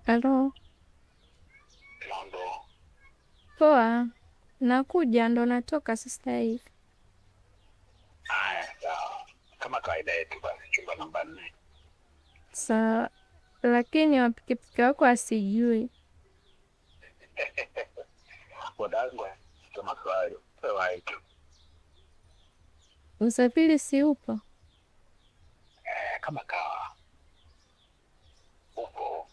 Halo. Mambo. Poa. Nakuja ndo natoka sasa hivi. Haya, sawa. Kama kawaida yetu basi, chumba namba 4. Sawa. Lakini wapikipiki wako asijui. Bodangu kama swali. Wewe tu. Usafiri si upo? Eh, kama kawa. Upo.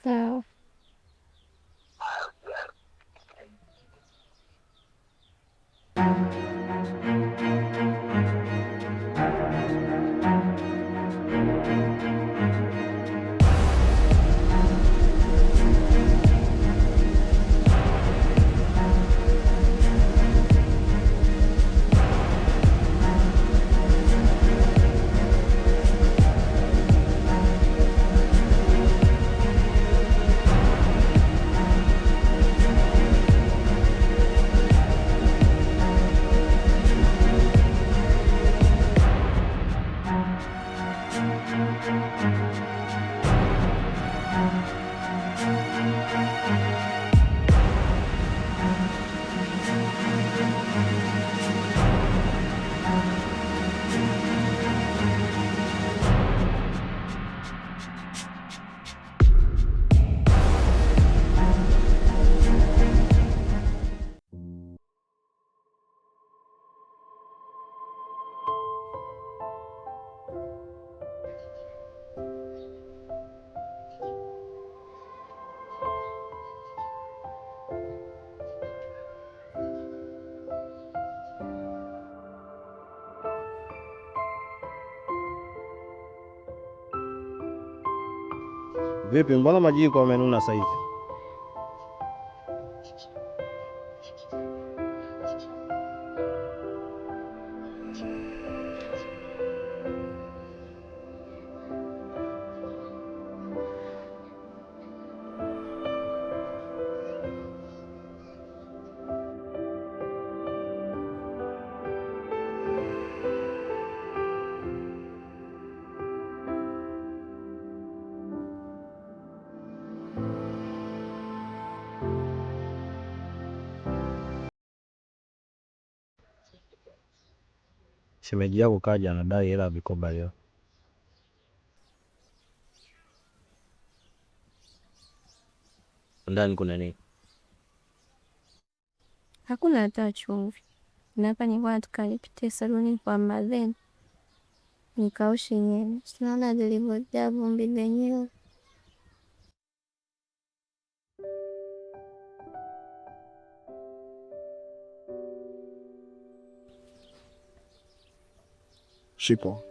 Sawa. Vipi, mbona majiko amenuna sasa hivi? Shemeji yako kaja anadai hela ya vikoba leo. Ndani kuna nini? Hakuna hata chumvi. Na hapa nilikuwa nataka nipitie saluni kwa madheni nikaoshe nywele, si unaona zilivyojaa vumbi zenyewe. Shipo.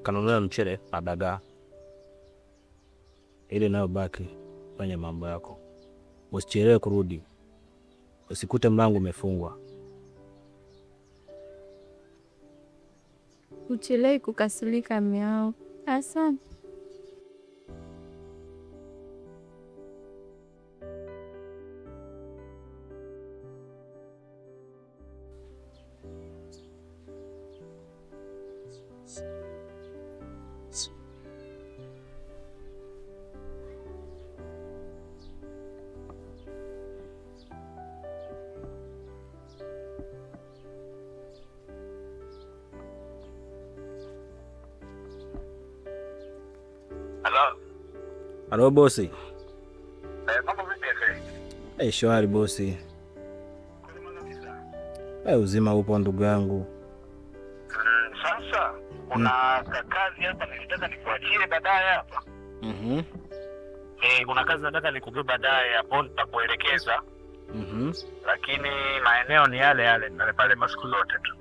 Kanunua mchele na dagaa, ili nayo baki fanya mambo yako, usichelewe kurudi, usikute mlango umefungwa. Uchelewi kukasirika miao. Asante. Halo. Halo bosi. Eh, mambo vipi efe? Hey, shwari bosi. Hey, uzima upo ndugu yangu. Sasa kuna kazi hapa nilitaka nikuachie baadaye hapa. Mhm. Eh, kuna kazi nataka nikupe baadaye hapo nitakuelekeza. Mhm. Lakini maeneo ni yale yale pale pale masiku zote tu.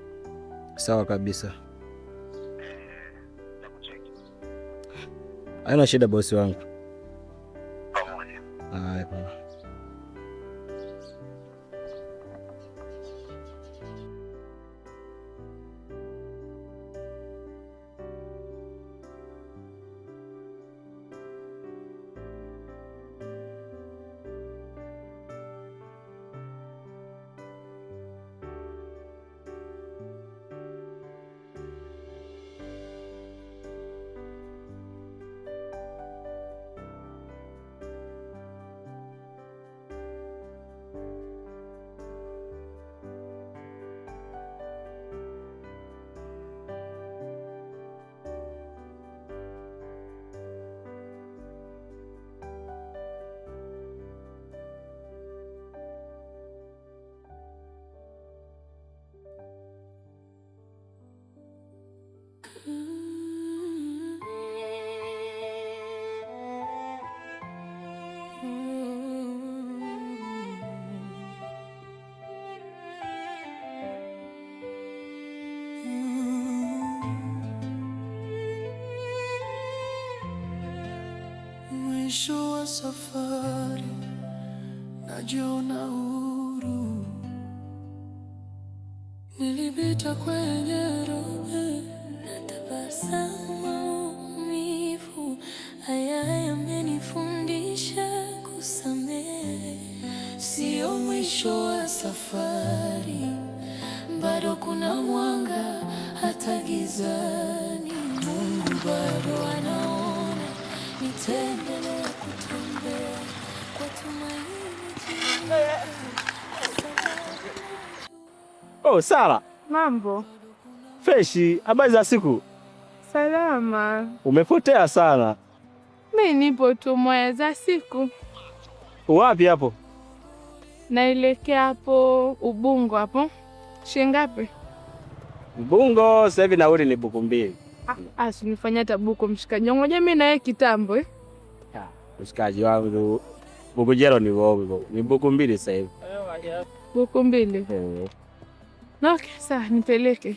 Sawa kabisa. Eh, nitakucheki. Haina shida bosi wangu. Pamoja. Haya bwana. Mwisho wa safari, najiona huru. Nilipita kwenye roho, Natabasamu maumivu haya yamenifundisha kusamehe. Sio mwisho wa safari, bado kuna mwanga hata gizani. Mungu bado anaona, Nitaendelea kutembea kwa tumaini jipya, kwa sababu Oh, Sara. Mambo. Freshi, habari za siku? Salama. Umepotea sana. Mi nipo tu mwaya za siku. Wapi hapo? Naelekea hapo Ubungo hapo. Shilingi ngapi? Ubungo sasa hivi nauli ni 2000. Ah, usinifanyia hata buku mshikaji wangu. Unajua mimi na wewe kitambo eh? Mshikaji wangu bukujero ni uongo. Ni 2000 sasa hivi. 2000. Eh. Na okay, sawa nipeleke.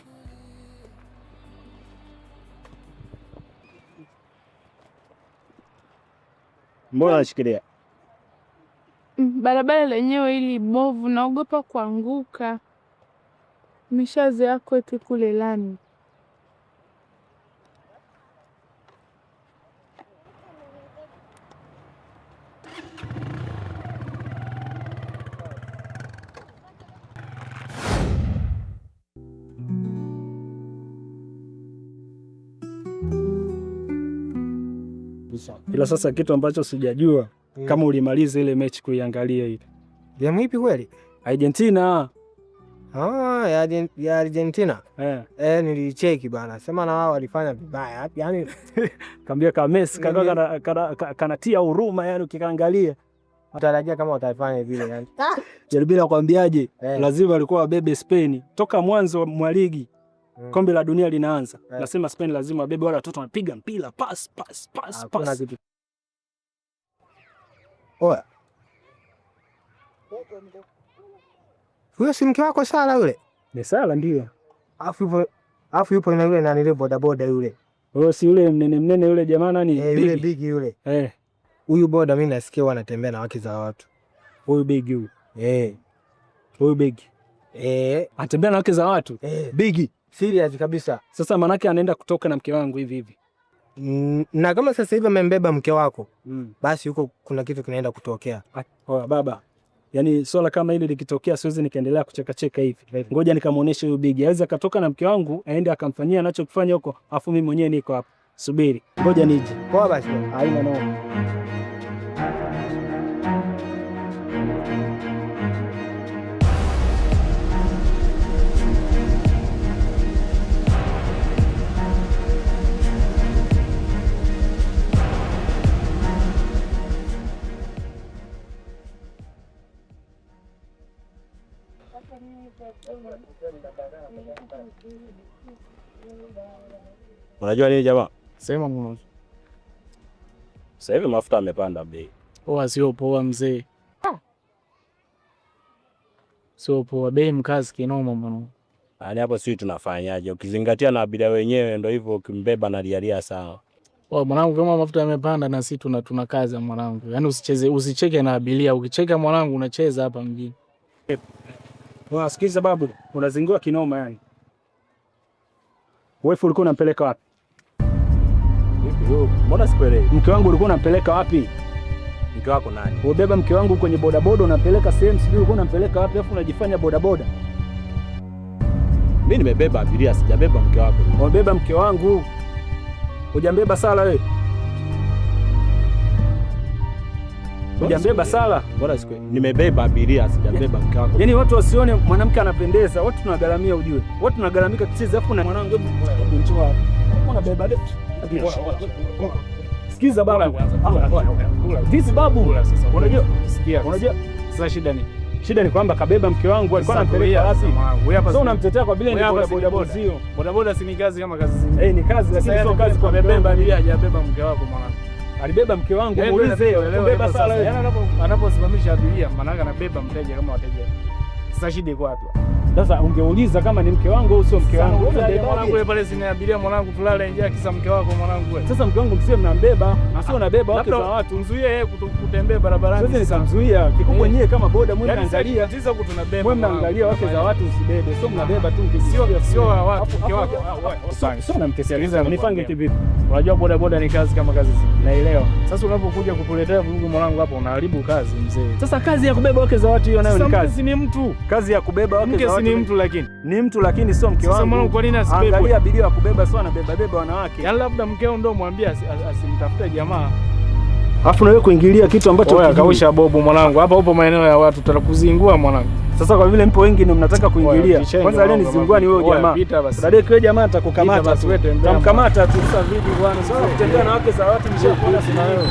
Mbona unashikilia? Barabara lenyewe hili bovu, naogopa kuanguka. Nishazoea kwetu kule lami. Ila sasa kitu ambacho sijajua kama ulimaliza ile mechi kuiangalia ile Game ipi kweli? Argentina. Ah, ya Argentina. Eh, Eh, nilicheki bana. Sema na wao walifanya vibaya. Yaani kambia ka Messi kaka kanatia huruma yani ukikaangalia. tarajia kama watafanya vile yani. Jaribia nakwambiaje? Eh. Lazima walikuwa wabebe Spain toka mwanzo mwa ligi. Kombe la dunia linaanza. Eh. Nasema Spain lazima wabebe, wale watoto wanapiga mpira pass pass pass Hakuna pass. kitu. Oya. Huyo si mke wako Sara yule? Ni Sara ndio. Alafu yupo na yule nani yule bodaboda yule. Wewe si yule mnene mnene yule jamaa nani? Eh, yule Bigi. bigi yule. Eh, Huyu boda mimi nasikia wanatembea na wake za watu. huyu bigi huyu. Eh. Huyu bigi. Eh. Anatembea na wake za watu. Eh. Bigi. Serious kabisa. Sasa manake anaenda kutoka na mke wangu hivi hivi. Na kama sasa hivi amembeba mke wako, basi huko kuna kitu kinaenda kutokea. Oya baba, yaani swala kama hili likitokea siwezi nikaendelea kuchekacheka hivi. Ngoja nikamuoneshe huyu bigi, aweze akatoka na mke wangu aende akamfanyia anachokifanya huko, afu mimi mwenyewe niko hapa. Subiri, ngoja nije. Poa basi. Haina noma. Unajua nini jamaa? Sema mwanangu. Sasa hivi mafuta yamepanda bei. Poa sio poa mzee. Sio poa, bei mkazi kinoma mwanangu. Yaani hapo sisi tunafanyaje? Ukizingatia na abiria wenyewe ndio hivyo, ukimbeba na lialia sawa. Poa mwanangu, kama mafuta yamepanda na sisi tuna kazi mwanangu. Yaani usicheze, usicheke na abiria. Ukicheka mwanangu unacheza hapa mjini. Sikiza babu, unazingua kinoma yani. Wewe ulikuwa unampeleka wapi? Vipi wewe? Mbona sikuelewi? Mke wangu ulikuwa unampeleka wapi? Mke wako nani? Ubeba mke wangu kwenye bodaboda unampeleka sehemu sijui ulikuwa unampeleka wapi, afu unajifanya bodaboda. Mimi nimebeba abiria, sijabeba mke wako. Umebeba mke wangu. Hujambeba Sala wewe? Hujambeba Sala? Mbona siku nimebeba abiria, sijabeba mke wako. Yaani watu wasione mwanamke anapendeza, watu tunagaramia ujue. Watu tunagaramika kichizi, afu na mwanangu hebu njoo hapa. Unabeba Sikiza babu. Vipi babu? Unajua, Sikia. unajua Sasa shida ni shida ni kwamba kabeba mke wangu alikuwa anampeleka wapi? Sasa unamtetea kwa vile ni boda boda. Sio. Boda boda si ni kazi kama kazi zingine. Eh, ni kazi lakini sio kazi kwa kubeba abiria. abiria, hajabeba mke wako mwanangu. Alibeba mke wangu, muulize kubeba Sala. Yaani anaposimamisha abiria maana yake anabeba mteja kama wateja. Sasa shida iko wapi? Sasa ungeuliza kama ni mke wangu au sio mke wangu. Mwanangu wewe pale sina abiria mwanangu, tulale nje kisa mke wako mwanangu wewe. Sasa mke wangu msiwe mnambeba, msiwe unabeba wake za watu. Mzuie yeye kutembea barabarani. Sasa nitamzuia. Kikubwa nyie kama boda mwe mnaangalia. Sasa huko tunabeba. Mwe mnaangalia wake za watu usibebe. Sio mnabeba tu mkisio sio watu mke wako. Sio namkesializa. Nifange kivipi? Unajua boda boda ni kazi kama kazi zingine. Naelewa. Sasa unapokuja kutuletea vurugu mwanangu hapa unaharibu kazi mzee. Sasa kazi ya kubeba wake za watu hiyo nayo ni kazi. Ni mtu. Kazi ya kubeba wake za watu ni mtu lakini. Ni mtu lakini sio mke wangu. Sasa mwanangu kwa nini asibebwe? Angalia abiria wa kubeba sio anabeba beba wanawake. Yaani labda mkeo ndio mwambie asimtafute jamaa. Alafu na wewe kuingilia kitu ambacho wewe kausha bobu mwanangu. Hapa upo maeneo ya watu tutakuzingua mwanangu. Sasa kwa vile mpo wengi ndio mnataka kuingilia. Kwanza leo nizingua ni wewe jamaa. Dada wewe jamaa nitakukamata tu. Nitamkamata tu sasa vipi bwana? Sasa kutembea na wake za watu mshakuona sina wewe.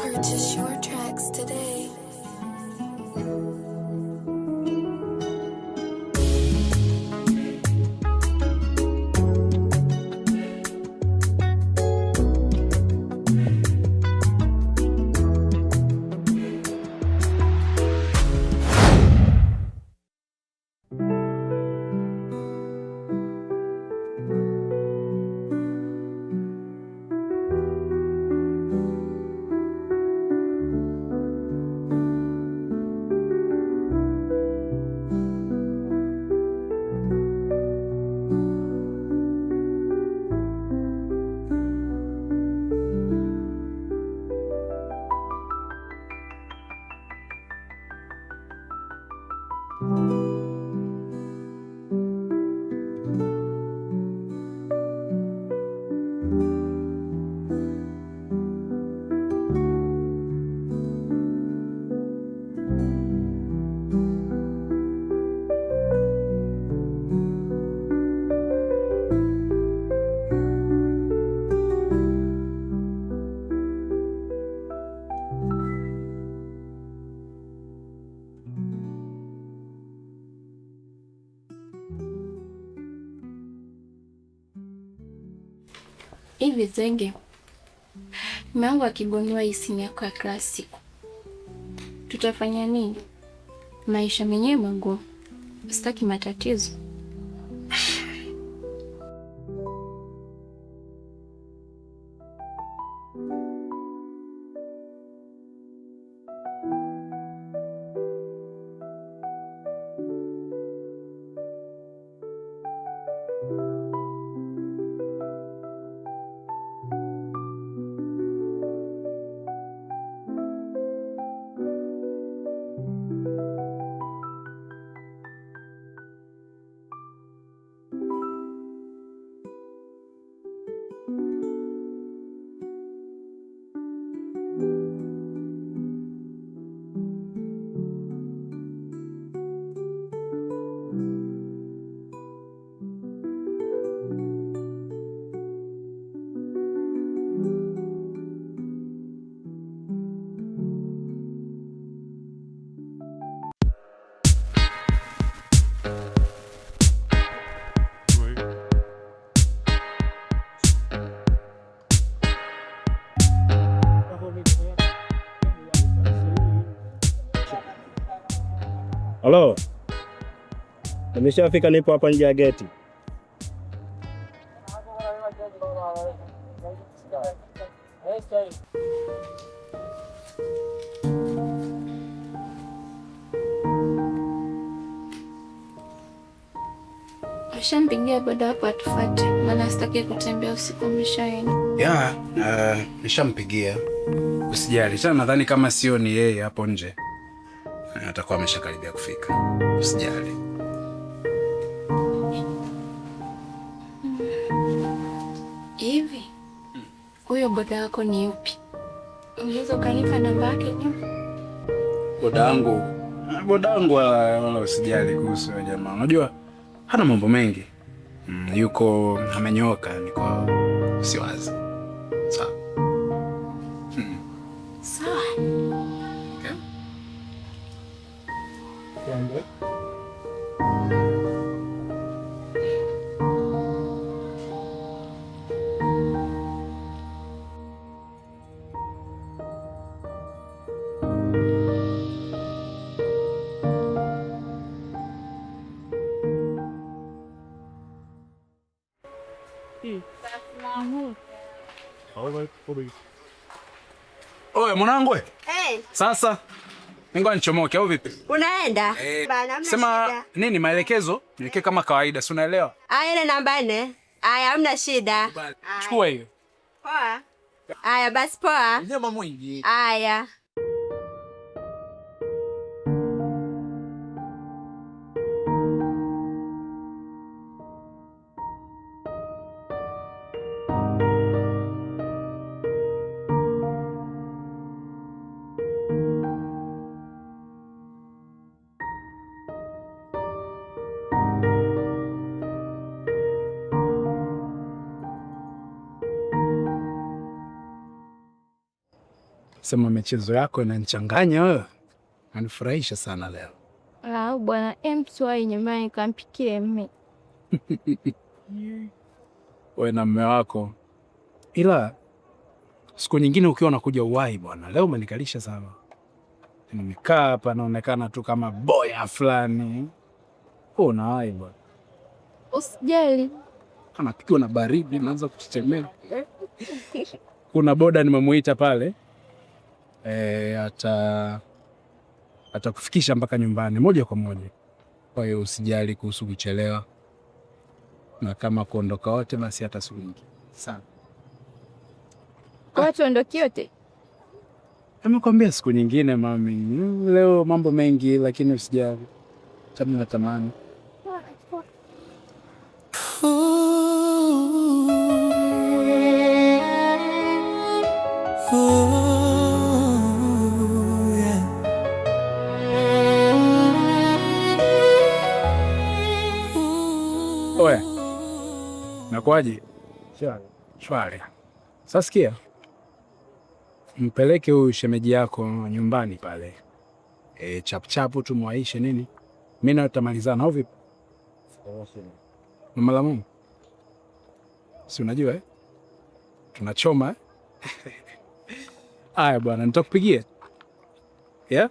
Purchase your tracks today. Hivi Zenge, mume wangu akigundua hii simu yako ya kila siku tutafanya nini? Maisha menyewe magumu, sitaki matatizo. Halo, nimeshafika, nipo hapa nje ya geti. Ushampigia boda wako atufuate, maana sitaki kutembea usiku umeshaenda. Ya, nishampigia. Usijali. Tena nadhani kama sio ni yeye hapo nje, atakuwa ameshakaribia kufika. Usijali. Hivi huyo boda wako ni yupi? Unaweza ukanipa namba yake nyuma? Boda wangu wala usijali kuhusu huyo jamaa. Unajua hana mambo mengi. Yuko amenyooka, niko usiwazi. Sawa. Sawa. Okay. Oye mwanangu. Hey. Sasa ningoja nichomoke au vipi? Unaenda? Bana, sema shida. Nini maelekezo? Niweke kama kawaida, si unaelewa? Aya, ile namba 4. Aya, hamna shida. Chukua hiyo. Poa. Aya, basi poa. Nyama mwingi. Aya. Sema michezo yako inanichanganya wewe. Anifurahisha sana leo. La bwana, mswai nyumbani kampikie mme. Wewe na mume wako. Ila siku nyingine ukiwa unakuja uwahi bwana. Leo umenikalisha sana. Nimekaa hapa naonekana tu kama boya fulani. Wewe unawahi bwana. Usijali. Anapikiwa na baridi naanza kutetemeka. Kuna boda nimemuita pale. Atakufikisha mpaka nyumbani moja kwa moja. Kwa hiyo usijali kuhusu kuchelewa. Na kama kuondoka wote basi hata siku nyingi sana. Kwa tuondoke wote? Nimekwambia siku nyingine mami. Leo mambo mengi lakini usijali. Tamu natamani. Oya, nakuaje? Shwari. Sasa sikia, mpeleke huyu shemeji yako nyumbani pale. Chapu tumwaishe nini? Mimi na tutamalizana au vipi? Mama la Mungu. Si unajua eh? Tunachoma eh? Aya bwana, nitakupigia. Yeah?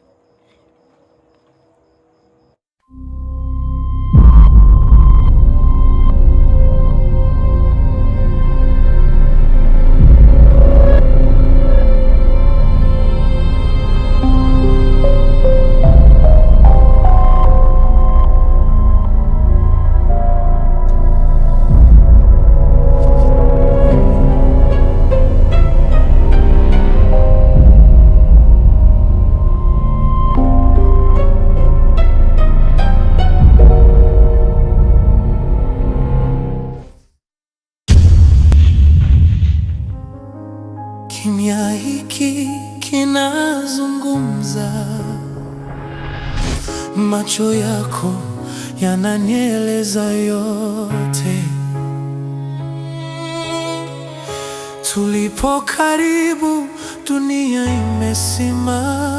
Kimya hiki kinazungumza, macho yako yananieleza yote. Tulipo karibu, dunia imesimama.